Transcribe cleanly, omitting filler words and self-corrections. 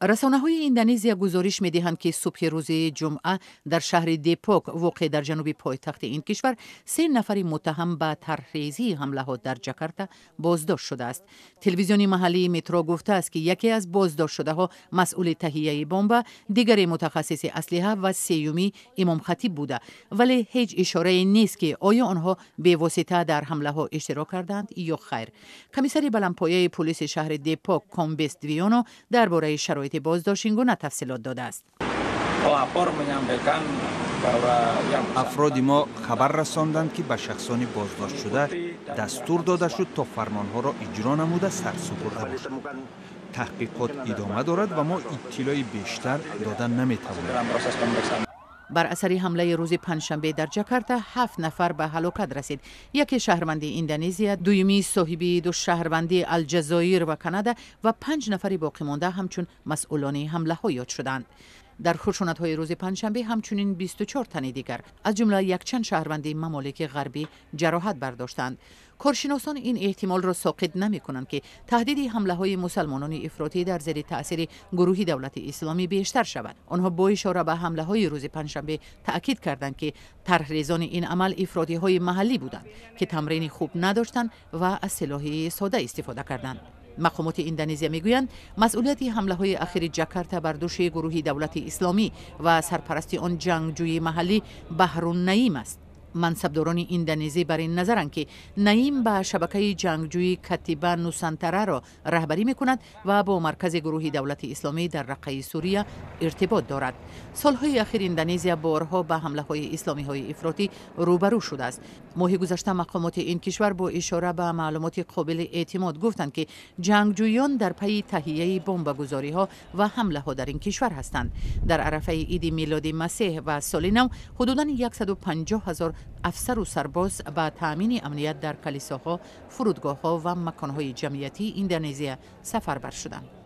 Расонаҳои Индонезия гузориш медиҳанд, ки субҳи рӯзи ҷумъа дар шаҳри Депок, воқеъ дар ҷануби пойтахти ин кишвар, се нафари муттаҳам ба тарҳрезии ҳамлаҳо дар Ҷакарта боздошт шудааст. Телевизиони маҳаллии Метро гуфтааст, ки яке аз боздоштшудаҳо масъули таҳияи бомба, дигаре мутахассиси аслиҳа ва сеюмӣ имомхатиб буда, вале ҳеҷ ишорае нест, ки оё онҳо бевосита дар ҳамлаҳо иштирок кардаанд ё хайр. Комиссари баландпояи пулиси шаҳри Депок Комбес Двионо дар бораи шароити боздошт ин гуна тафсилот додааст. Афроди мо хабар расонданд, ки ба шахсони боздоштшуда дастур дода шуд, то фармонҳоро иҷро намуда сарсупурда бошанд. Таҳқиқот идома дорад ва мо иттилои бештар дода наметавонем. Бар асари ҳамлаи рӯзи панҷшанбе дар Ҷакарта ҳафт нафар ба ҳалокат расид: яке шаҳрванди Индонезия, дуюмӣ соҳиби ду шаҳрвандии Алҷазоир ва Канада ва панҷ нафари боқимонда ҳамчун масъулони ҳамлаҳо ёд шуданд. Дар хушунатҳои рӯзи панҷшанбе ҳамчунин 24 тани дигар, аз ҷумла якчанд шаҳрванди мамолики ғарбӣ, ҷароҳат бардоштанд. Коршиносон ин эҳтимолро соқит намекунанд, ки таҳдиди ҳамлаҳои мусалмонони ифротӣ дар зери таъсири гурӯҳи Давлати Исломӣ бештар шавад. Онҳо бо ишора ба ҳамлаҳои рӯзи панҷшанбе таъкид карданд, ки тарҳрезони ин амал ифротиҳои маҳаллӣ буданд, ки тамрини хуб надоштанд ва аз силоҳи сода истифода карданд. Мақомоти Индонезия мегӯянд, масъулияти ҳамлаҳои ахири Ҷакарта бар дӯши гурӯҳи Давлати Исломӣ ва сарпарасти он ҷангҷӯи маҳаллӣ Баҳрун Наим аст. Мансабдорони индонезӣ бар ин назаранд, ки Наим ба шабакаи ҷангҷӯи Катиба Нусантараро раҳбарӣ мекунад ва бо маркази гурӯҳи Давлати Исломӣ дар Раққаи Сурия иртибот дорад. Солҳои ахир Индонезия борҳо ба ҳамлаҳои исломиҳои ифротӣ рӯбарӯ шудааст. Моҳи гузашта мақомоти ин кишвар бо ишора ба маълумоти қобили эътимод гуфтанд, ки ҷангҷӯён дар пайи таҳияи бомбагузориҳо ва ҳамлаҳо дар ин кишвар ҳастанд. Дар арафаи иди Милоди Масеҳ ва соли нав ҳудудан 150 ҳазор афсару сарбоз ба таъмини амният дар калисоҳо, фурудгоҳҳо ва маконҳои ҷамъиятии Индонезия сафарбар шуданд.